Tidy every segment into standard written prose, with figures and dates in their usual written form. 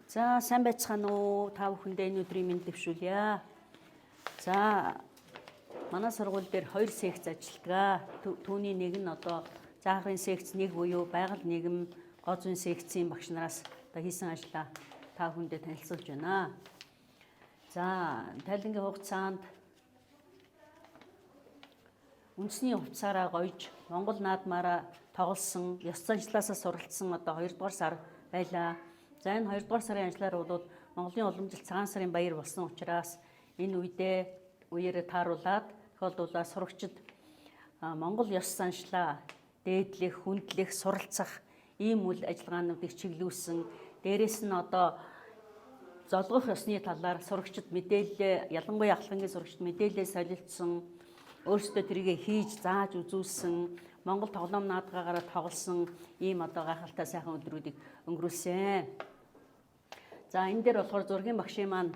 За, сайн байцгаана уу? Та бүхэндээ энэ өдрийн мэнд дэвшүүлье. За, манай сургууль дээр хоёр секц ажилладаг. Түүний нэг нь одоо заахрын секц 1 буюу байгаль нийгэм гоо зүйн секцийн багш нараас одоо хийсэн ажлаа та бүхэндээ танилцуулж байна. За, тайлангийн хугацаанд үндэсний хувцаараа гоёж Монгол наадмаараа тоглосон, ёс заншлаасаа суралцсан одоо 2 дугаар сар байлаа. За, энэ 2 дугаар сарын ажлаар бол Монголын уламжлалт цагаан сарын баяр болсон учраас энэ үедээ үеэрээ тааруулаад тохиолдуулаад сурагчид Монгол ёс заншлаа дээдлэх, хүндлэх, суралцах ийм үйл ажиллагаануудыг чиглүүлсэн. Дээрээс нь одоо золгох ёсны талаар сурагчид мэдээлэлээ, ялангуяа ахлах ангийн сурагчид мэдээлэлээ солилцсон, өөрсдөө тэрийгэ хийж зааж үзүүлсэн, Монгол тоглоом наадгаагаараа тоглосон ийм одоо гайхалтай сайхан өдрүүдийг өнгөрүүлсэн. За, энэ дээр болохоор зургийн багшийн маань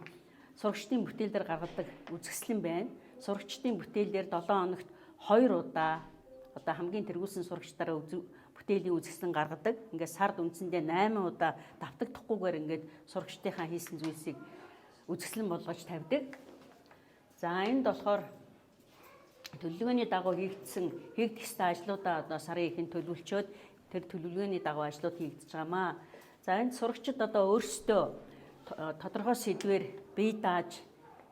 сурагчдын бүтээл дээр гаргадаг үзэсгэлэн байна. Сурагчдын бүтээлээр 7 хоногт 2 удаа одоо хамгийн тэргүүлсэн сурагчдаараа бүтээлийн үзэсгэлэн гаргадаг. Ингээд сард үндсэндээ 8 удаа давтагдахгүйгээр ингээд сурагчдынхаа хийсэн зүйлсийг үзэсгэлэн болгож тавьдаг. За, энд болохоор төлөвлөгөөний дагуу хийгдсэн, хийгдэх ёстой ажлуудаа одоо сарын эхэнд төлөвлөчөөд тэр төлөвлөгөөний дагуу ажлууд хийгдэж байгаамаа. За, энд сурагчид одоо өөрсдөө тодорхой сэдвээр бие дааж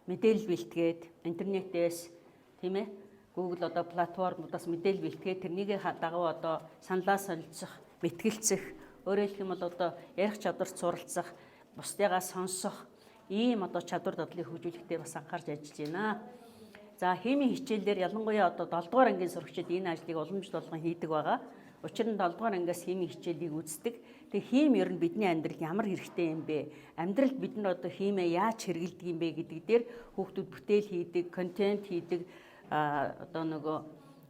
мэдээлэл бэлтгээд, интернетээс, тийм ээ, Google одоо платформудаас мэдээлэл бэлтгээд, тэрнийг дагуу одоо саналаа солилцох, мэтгэлцэх, өөрөөр хэлэх юм бол одоо ярих чадварт суралцах, бусдыгаа сонсох ийм одоо чадвар дадлыг хөгжүүлэхдээ бас анхаарч ажиллаж байна. За, химийн хичээлээр ялангуяа одоо 7 дугаар ангийн сурагчид энэ ажлыг уламжлалт болгон хийдэг байгаа. Учир нь 7 дугаар ангиас химийн хичээлийг үздэг. Тэгээ хим ер нь бидний амьдралд ямар хэрэгтэй юм бэ? Амьдралд бид нар одоо химээ яаж хэрэглэдэг юм бэ гэдэг дээр хүүхдүүд бүтээл хийдэг, контент хийдэг, одоо нөгөө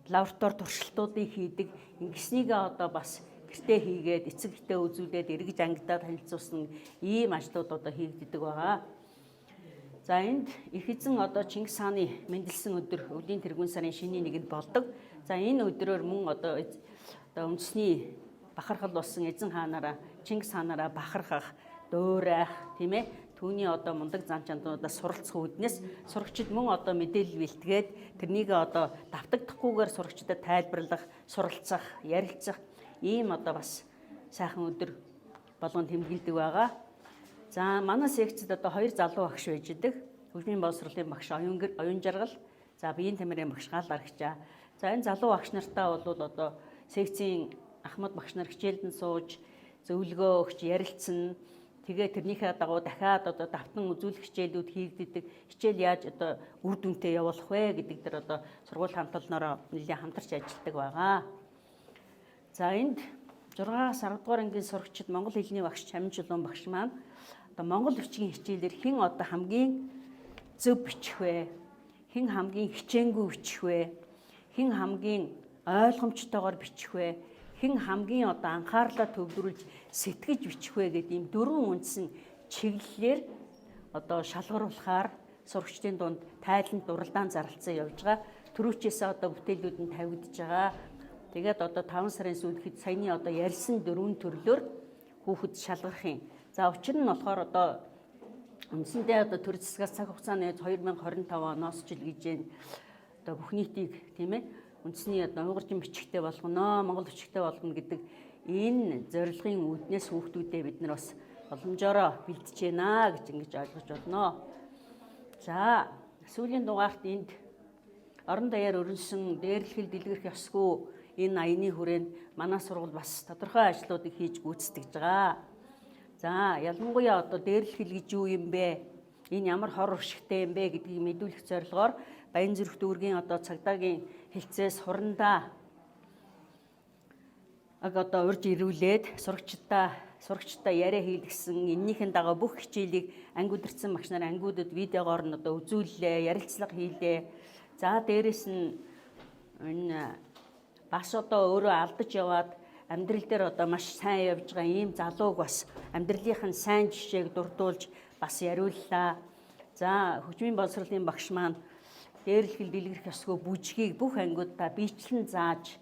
лаборатори туршилтуудыг хийдэг. Ингэснийгээ одоо бас гэртээ хийгээд эцэг эхтэй үзүүлээд эргэж ангидаа танилцуулсан ийм ажлууд одоо хийгддэг байгаа. За, энд их эзэн одоо Чингис хааны мэндэлсэн өдөр өвлийн тэргүүн сарын шинийн нэгэнд болдог. За, энэ өдрөөр мөн одоо үндэсний бахархал болсон эзэн хаанаараа, Чингис хаанаараа бахархах, дуурайх, тийм ээ, түүний одоо мундаг зан чанаруудаас суралцах үүднээс сурагчид мөн одоо мэдээлэл бэлтгээд тэрнийг одоо давтагдахгүйгээр сурагчдад тайлбарлах, суралцах, ярилцах ийм одоо бас сайхан өдөр болгон тэмдэглэдэг байгаа. За, манай секцэд одоо хоёр залуу багш байж идэг. Хөгжмийн боловсролын багш Оюун Жаргал, за, биеийн тамирын багш Гал Арагчаа. За, энэ залуу багш нартаа бол одоо секцийн ахмад багш нар хичээлд нь сууж зөвлөгөө өгч ярилцсан. Тэгээ тэрнийхээ дагуу дахиад одоо давтан үзүүлэх хичээлүүд хийгддэг. Хичээл яаж одоо үр дүнтэй явуулах вэ гэдэг дээр одоо сургууль хамт олноороо нэлээд хамтарч ажилладаг байгаа. За, энд 6-аас 10 дугаар ангийн сурагчид монгол хэлний багш Чамин Чулуун багш маань одоо монгол бичгийн хичээлээр хэн одоо хамгийн зөв бичих вэ? Хэн хамгийн хичээнгүй бичих вэ? Хэн хамгийн ойлгомжтойгоор бичих вэ? Хэн хамгийн одоо анхаарлаа төвлөрүүлж сэтгэж бичих вэ гэдэг ийм дөрвөн үндсэн чиглэлээр одоо шалгаруулахаар сурагчдын дунд тайланд уралдаан зарлцсан явж байгаа. Түрүүчээсээ одоо бүтээлүүд нь тавигдж байгаа. Тэгээд одоо 5 сарын сүүлд саяны одоо ярьсан дөрвөн төрлөөр хүүхэд шалгарах юм. За, учир нь болохоор одоо үндсэндээ одоо төр засгаас цаг хугацааны 2025 оноос жил гэж байна. Одоо бүх нийтийг, тийм ээ, үндэсний одоо уйгуржин бичгтэй болгоно, монгол бичгтэй болгоно гэдэг энэ зорилгын үүднээс хүүхдүүдээ бид нар бас боломжоороо бэлтэж байна гэж ингэж ойлгож байна. За, сүүлийн дугаарт энд орон даяар өрнөсөн дээрлэхэл дэлгэрэх ёсгүй энэ аяны хүрээнд манай сургууль бас тодорхой ажлуудыг хийж гүйцэтгэж байгаа. За, ялангуяа одоо дээрлэхэл гэж юу юм бэ? Энэ ямар хор уршигтай юм бэ гэдгийг мэдүүлэх зорилгоор Баянзүрх дүүргийн одоо цагдаагийн хэлцээс хурандаа аг одоо урьж ирүүлээд сурагчдаа яриа хийлгэсэн. Эннийхэн дагуу бүх хичээлийг анги удирдсан багш нар ангиудад видеогоор нь одоо үзүүллээ, ярилцлага хийлээ. За, дээрэс нь энэ бас одоо өөрөө алдаж яваад амьдрал дээр одоо маш сайн явж байгаа ийм залууг бас амьдралынх нь сайн жишээг дурдуулж бас яриуллаа. За, хөгжмийн боловсролын багш маань дээрлэхэл дэлгэрэх ёсгүй бүжгийг бүх ангиудаа биечлэн зааж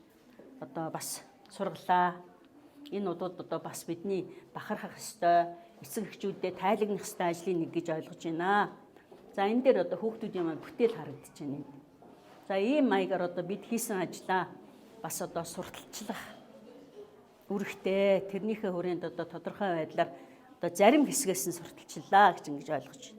одоо бас сургалаа. Энэ бол одоо бас бидний бахархах ёстой, эцэг эхчүүдэд тайлагнах ёстой ажлын нэг гэж ойлгож байна. За, энэ дээр одоо хүүхдүүдийн маань бүтээл харагдаж байна энд. За, ийм маягаар одоо бид хийсэн ажлаа бас одоо сурталчлах үүрэгтэй, тэрнийхээ хүрээнд одоо тодорхой байдлаар одоо зарим хэсгээс нь сурталчлаа гэж ингэж ойлгож байна.